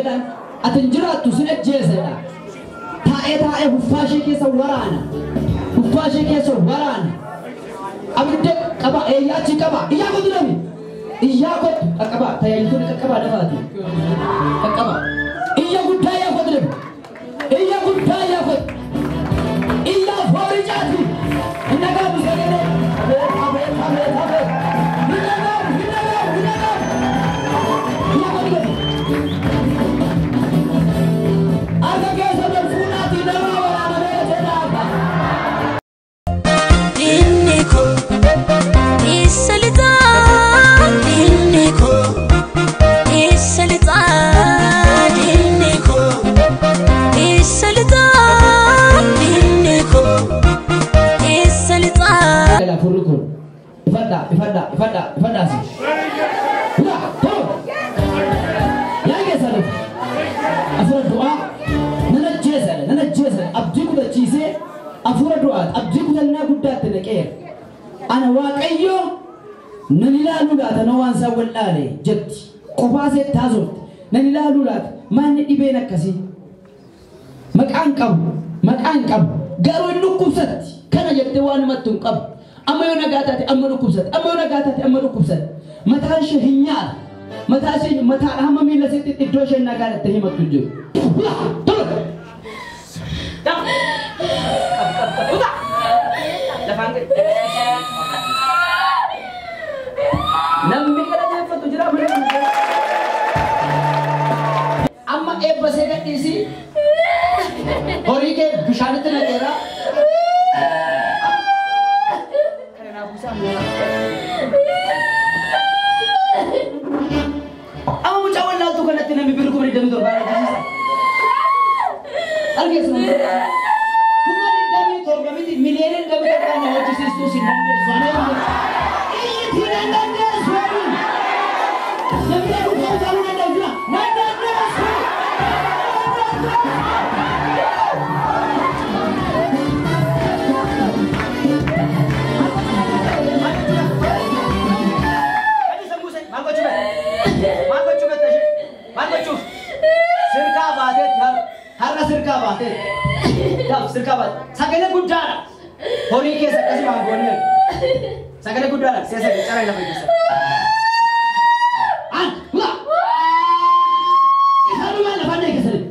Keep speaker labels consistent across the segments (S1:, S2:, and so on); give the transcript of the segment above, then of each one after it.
S1: jedhaan ati hin jiraattu sin ajjeesedha. Taa'ee taa'ee huffaa ishee keessa waraana. Huffaa ishee keessa waraana. Abidda qaba eeyyaachi qaba iyyaa kottu dami. Iyyaa kottu qaqqaba tajaajiltoonni qaqqabaa lafaati. Qaqqaba. Iyya guddaa iyyaa kottu dami. Iyya guddaa iyyaa kottu. Iyya foorichaati. Hin dhaga'amu sagalee. Abeet abeet abeet abeet. Hin dhaga'amu hin dhaga'amu hin dhaga'amu. Iyyaa kottu dami. Harka keessa ol fuudhaatii nama waraanamee jedhaa akka.
S2: Inni koo eessa lixaa? Inni koo eessa lixaa? Inni koo eessa lixaa? Inni koo eessa lixaa?
S1: Gala furri kun ifadhaa ifadhaa ifadhaa ifadhaasi. Yaa tolu yaa keessa dhufu afura du'aa nan ajjeesadha nan ajjeesadha abdii kutachiisee afura du'aati abdii kutannaa guddaatti naqeera. Ana Waaqayyo nan ilaaluu laata na waan isaan wallaale jetti qofaa seetti haasofti nan ilaaluu laata maanni dhibeen akkasii. Maqaan qabu maqaan qabu garuu hin dhukkubsatti kana jettee waan himattu hin qabu. Amma yoo nagaa taate amma dhukkubsatti amma yoo nagaa taate amma dhukkubsatti mataan ishee hin nyaata mataa ishee mataadha hamma miila isheetti iddoo isheen nagaa dhattee himattu hin jiru. Namni galateeffatu jira mana amma eebba see gadhiisii horii kee bishaanitti naqeera. Amma mucaa wallaaltuu kanatti namni birri 27,000 argisiisa. Argeessu namni. 27,000 miti 27,000,000 na hojjisiistuu si dandeessu. Iyyitii nan dandeessu. Namni dhukkoo utaaluu danda'u jira. Nan dandeessu. Sirkaa baateetti har'a sirkaa baateetti. Daaf sirkaa baate. Sagalee guddaadha. Horii keessa akkasuma goonee. Sagalee guddaadha. Seesa cara lafa keessa. An la. Isaanuma lafa nee keessatti.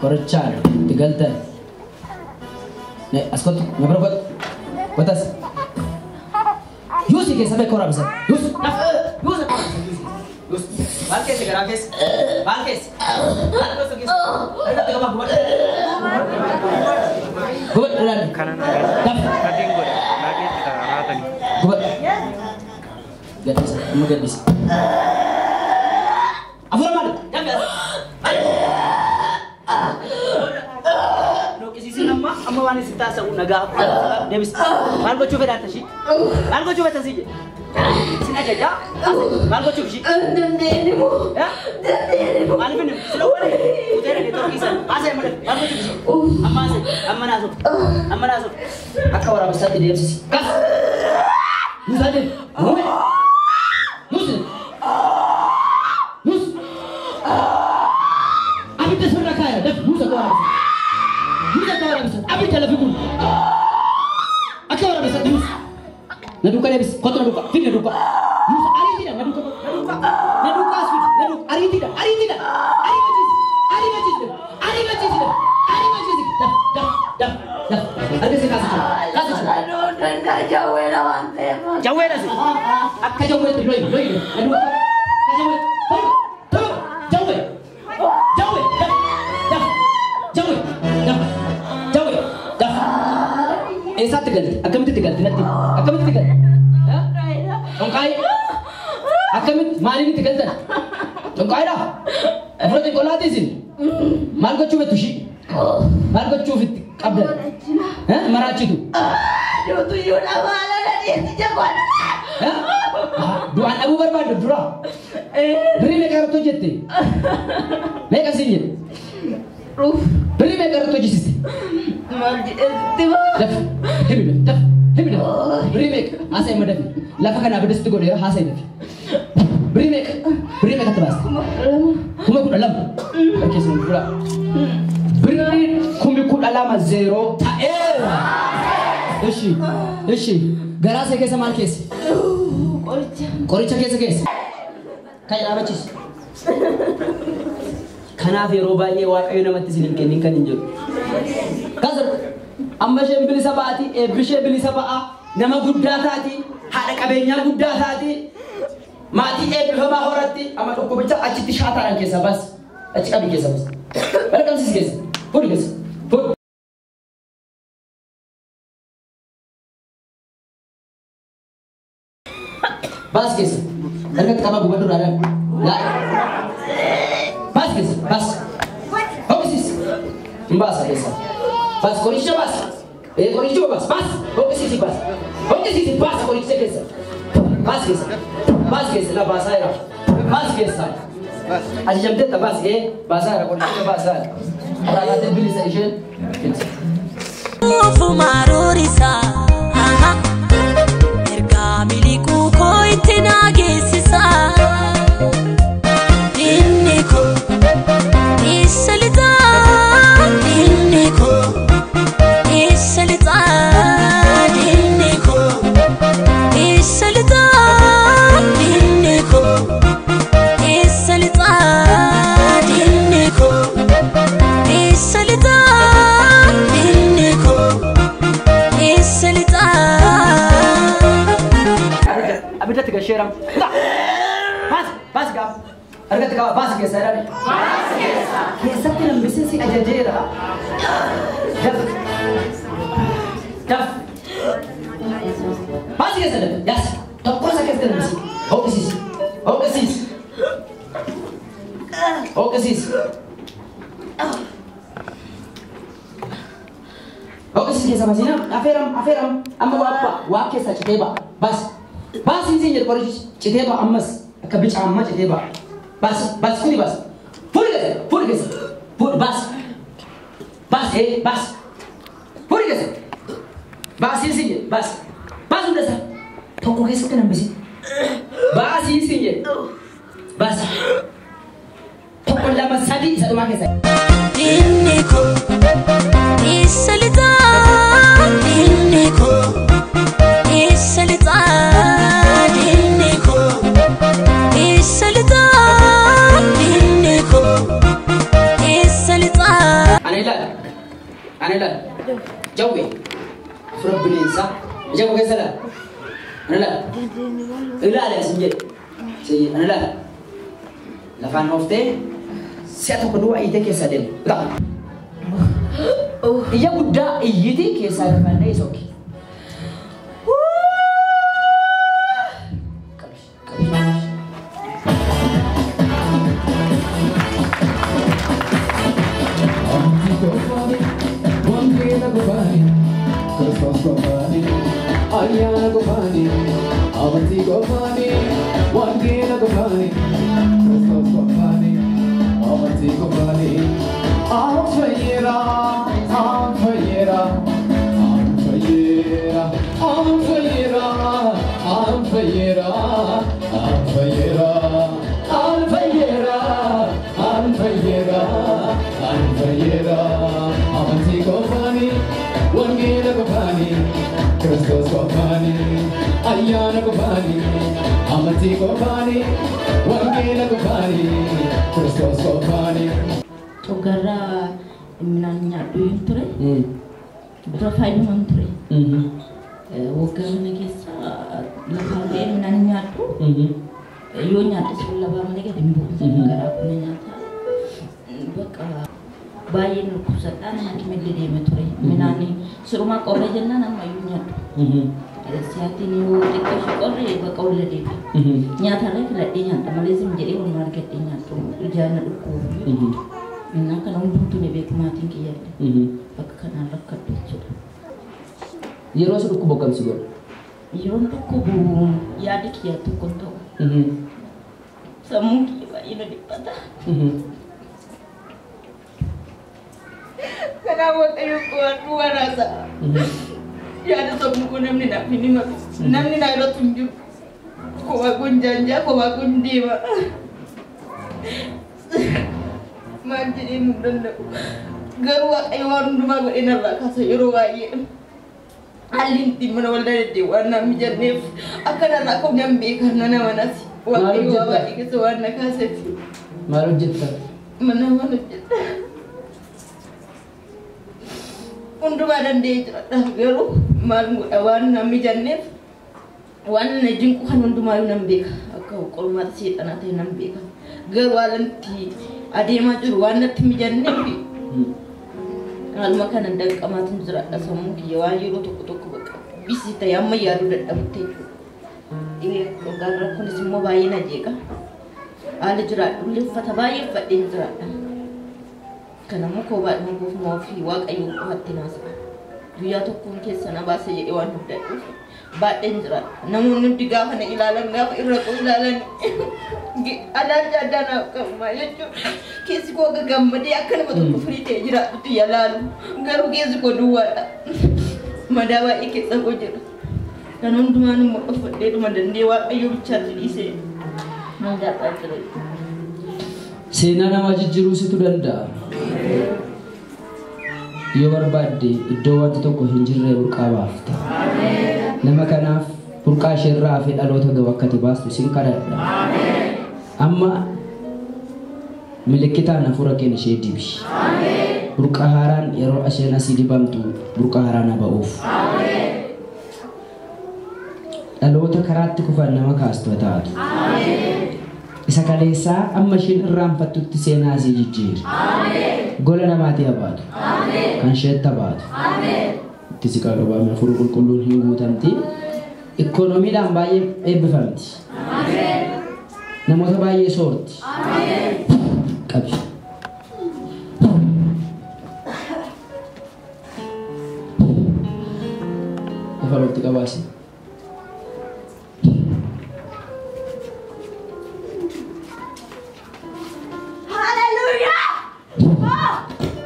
S1: Qorichaan itti galtan. As kottu, na bira kottu. Kottas. Yuusi keessa beeku waraabisa. Yuusi, yuusi yuusi. Maal keessa garaa keessa? Maal keessa? Maal keessa keessa? Irratti qabaa gubadhu. Gubadhu ilaali. Gubadhu. Gadhiisa, amma gadhiisa. Afura maali? Amma waan isin taasisu nagaa deebis maal gochuu fedhaata ishii maal gochuu fedha sii sin ajaja maal gochuuf ishii maaliif inni sila wale uteera neetworkii san haasa'e malee maal gochuuf ishii amma haasa'e amma naasoo amma naasoo akka waraabessaatti deebisisi kas nuusaa deebi nuusi nuus abidda sirra kaaya daf nuusa akka waraabessa abidda lafi kun akka waraabessaatti nuus na duukaa deebisi kottu na duukaa fidi na duukaa nuus ariitiidha na duukaa na duukaa as fidi na duukaa ariitiidha ariitiidha ariifachiisi ariifachiisi ariifachiisi ariifachiisi daf daf daf daf harka kaasa kaasa jawweera si akka jawweetti loyi loyi na duukaa akka jawweetti tolu jawwee jawwee daf daf jawwee daf jawwee daf eessaatti galte akkamitti galte natti akkamitti galte Conqaayee akkamitti maaliin itti galtan conqaayeedha afura xiqqoolaati isin maal gochuu beektu ishii maal gochuuf itti qabdan maraachitu du'aan dhabuu barbaaddu dura birrii meeqa irratti hojjette meeqa siin jedhe birrii meeqa irratti hojjisiste daf himi daf himi daf birrii meeqa haasa'e ma dafi lafa kanaa bidisitti godheera haasa'e dafi birrii meeqa itti baaste 12,000 harkeessa dura birrii 12,000 zeeroo ta'eera ishi ishi garaa see keessa maal keessa qoricha keessa keessa kan dhaabachiisu kanaaf yeroo baay'ee waaqayyo namatti isin hin kennin kan hin jedhu kaasa amma isheen bilisa ba'ati eebbi ishee bilisa ba'a nama guddaa taati haadha qabeenyaa guddaa taati maatii eebbifamaa horatti amma dhukkubicha achitti shaataadhaan keessa baas achi qabii keessa baas balaqamsiisi keessa fuudhi keessa fuudhi. Baas keessa harkatti qabaa gubadhu irraa baas keessa baas hoqisiis hin baasa keessa baas qoricha baas qoricha baas baas hoqisiisi baas hoqisiisi baas qoricha keessa baas keessa baas keessa la baasaa jira baas keessa ajajamteetta baas baasaa jira qoricha baasaa jira raagaatee bilisa isheen bilisa.
S2: Miliquu koo itti na geessisa. Inni koo eessa lixaa? Inni koo eessa lixaa? Inni koo eessa lixaa? Inni koo eessa lixaa? Inni koo eessa lixaa? Inni koo eessa lixaa?
S1: Abiddatti gasheera. Baas baas gaaf. Harkatti qaba baas keessa jedhani. Baas keessa. Keessatti nambisee si ajajeera. Daf. Daf. Baas keessa daf. Yaas. Tokko isa keessatti nambisi. Hoqisiisi. Hoqisiisi. Hoqisiisi. Hoqisiisi. Qorichi keessa baasina afeeram afeeram amma waa keessa citee ba'a. Baas baas hin jedhu qorichi citee ba'a ammas akka bica amma citee ba'a. Baas baas kuni baas. Fuudhi keessa fuudhi baas baas hee baas fuudhi keessa baas hin jedhu baas baas hunda isaa tokko keessatti nambisi baas hin jedhu baas tokko lama sadii isa dhumaa keessa.
S2: Inni koo eessa lixaa inni koo eessa lixaa inni koo eessa lixaa inni koo eessa lixaa.
S1: Ana ilaala ana ilaala jawwee fura bineensaa ija koo keessa ilaala ana ilaala ilaala isin jedhe ana ilaala lafaan ooftee si'a tokko duwwaa iyyitee keessa deemu. Iyya guddaa iyyiti keessaa lafaan sokki.
S3: Ayyaana qofaani, amantii qofaani, wangeela qofaani, Kiristoos qofaani, amantii qofaani. Aan fayyeera, aan fayyeera, aan fayyeera, aan fayyeera, aan fayyeera, aan fayyeera, aan fayyeera, aan fayyeera, aan fayyeera. Amantii qofaani, wangeela qofaani. Kiristoos qofaani, ayyaana qofaani, amantii qofaani, wangeela qofaani, Kiristoos qofaani.
S4: Coggarraa midhaan nyaadhu hin ture. Dura fayyumaan ture. Waggaa kana keessa lafaa ba'ee midhaan nyaadhu. Yoo nyaadhe sun lafaa malee gadi hin bu'u. Garaa kun nyaata. Bakka baay'een dhukkubsadhaan hakimillee deeme ture. Midhaan sirumaa qorree jennaan ammayyuu nyaadhu. Siyaatiin yoo xiqqoo ishee qorree bakka olla deebi'a. Nyaatarree filadhee nyaadha malee zim jedhee walumaa argadhee nyaadhu. Ijaan na dhukkubu. Innaan kana hundumtuu ni beeku maatiin kiyyaallee. Bakka kanaan rakkadhu jechuudha.
S1: Yeroo si dhukkubu akkam si godha?
S4: Yeroo dhukkubu yaada kiyyaa tokko hin ta'u. Sammuun kiyya baay'ee na dhiphata. Kanaaf Waaqayyo qo'adhu waraasa. Yaada sammuu koo namni naaf hin himatu. Namni na irratti hin jiru. Kophaa koon jaanjaa, kophaa koon deema. Maal jedhee hin danda'u. Garuu Waaqayyo waan hundumaa godhee narraa kaasa yeroo baay'ee. Haalli ittiin mana waldaa deddeebi'u waan naan mijanneef akka narraa ka'u nan beeka mana manas. Waaqayyo waa baay'ee keessa waan na kaaseef.
S1: Maal hojjetta?
S4: Mana mana hojjetta. Hundumaa danda'ee jiraadha garuu maal godha waan naan mijanneef waan na jinqu kan hundumaayyuu nan beeka akka qormaata seexanaa ta'e nan beeka garuu haala itti adeemaa jiru waan natti mijanneef haaluma kanan danqamaatiin jiraadha sammuu kiyya waan yeroo tokko tokko bakka bisii ta'e amma yaaduu dadhabutti jechuudha. Dhibee garraa kunis immoo baay'ee na jeeqa. Haala jiraadhu illee uffata baay'ee uffadheen jiraadha. Kanammoo kophaadhuma goofuma ofii Waaqayyoon qofatti naasa'a. Guyyaa tokkoon keessa na baasa jedhee waan hubdadhuuf baadheen jiraadha. Namoonni hundi gaafa na ilaalan gaafa irra koo ilaalan alaalcha addaa naaf qabuma jechuudha. Keessi koo gammadee akka nama tokko firii ta'e jiraatutti yalaalu. Garuu keessi koo duwwaadha. Madaa baay'ee keessa koo jira. Kan hundumaan immoo uffadheedhuma danda'ee Waaqayyo bichaatti dhiisee mangaadhaa jira.
S1: Seenaa namaa jijjiiruu situ danda'a. Yoo barbaadde iddoo wanti tokko hin jirre burqaa baafta. Nama kanaaf burqaa isheerraa hafee dhaloota gahu akka ati baastu sin kadhadha. Amma milikkitaan hafuura keen ishee dibi. Burqaa haaraan yeroo isheen asii dibamtu burqaa haaraan haa ba'uuf. Dhaloota karaatti kufan nama kaastu haa taatu. Isa kaleessaa amma isheen irraanfattutti seenaa asii jijjiiri. Gola namaatii haa baatu. Kan isheetti haa baatu. Itti siqaa qabaame hafuura qulqulluun hin guutamti. Ikoonomiidhaan baay'ee eebbifamti. Namoota baay'ee soorti. Qabi. Dhufan walitti qabaasi.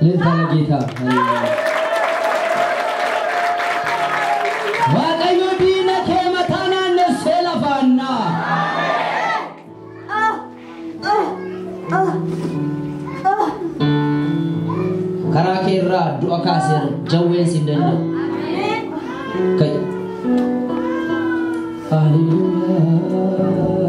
S1: እልልታ ለጌታ። Waaqayyo diina kee mataa naannessee lafaanna. Karaa kee irraa du'a kaaseera jawween si hin danda'u. Ka'i. Haleluuyaa.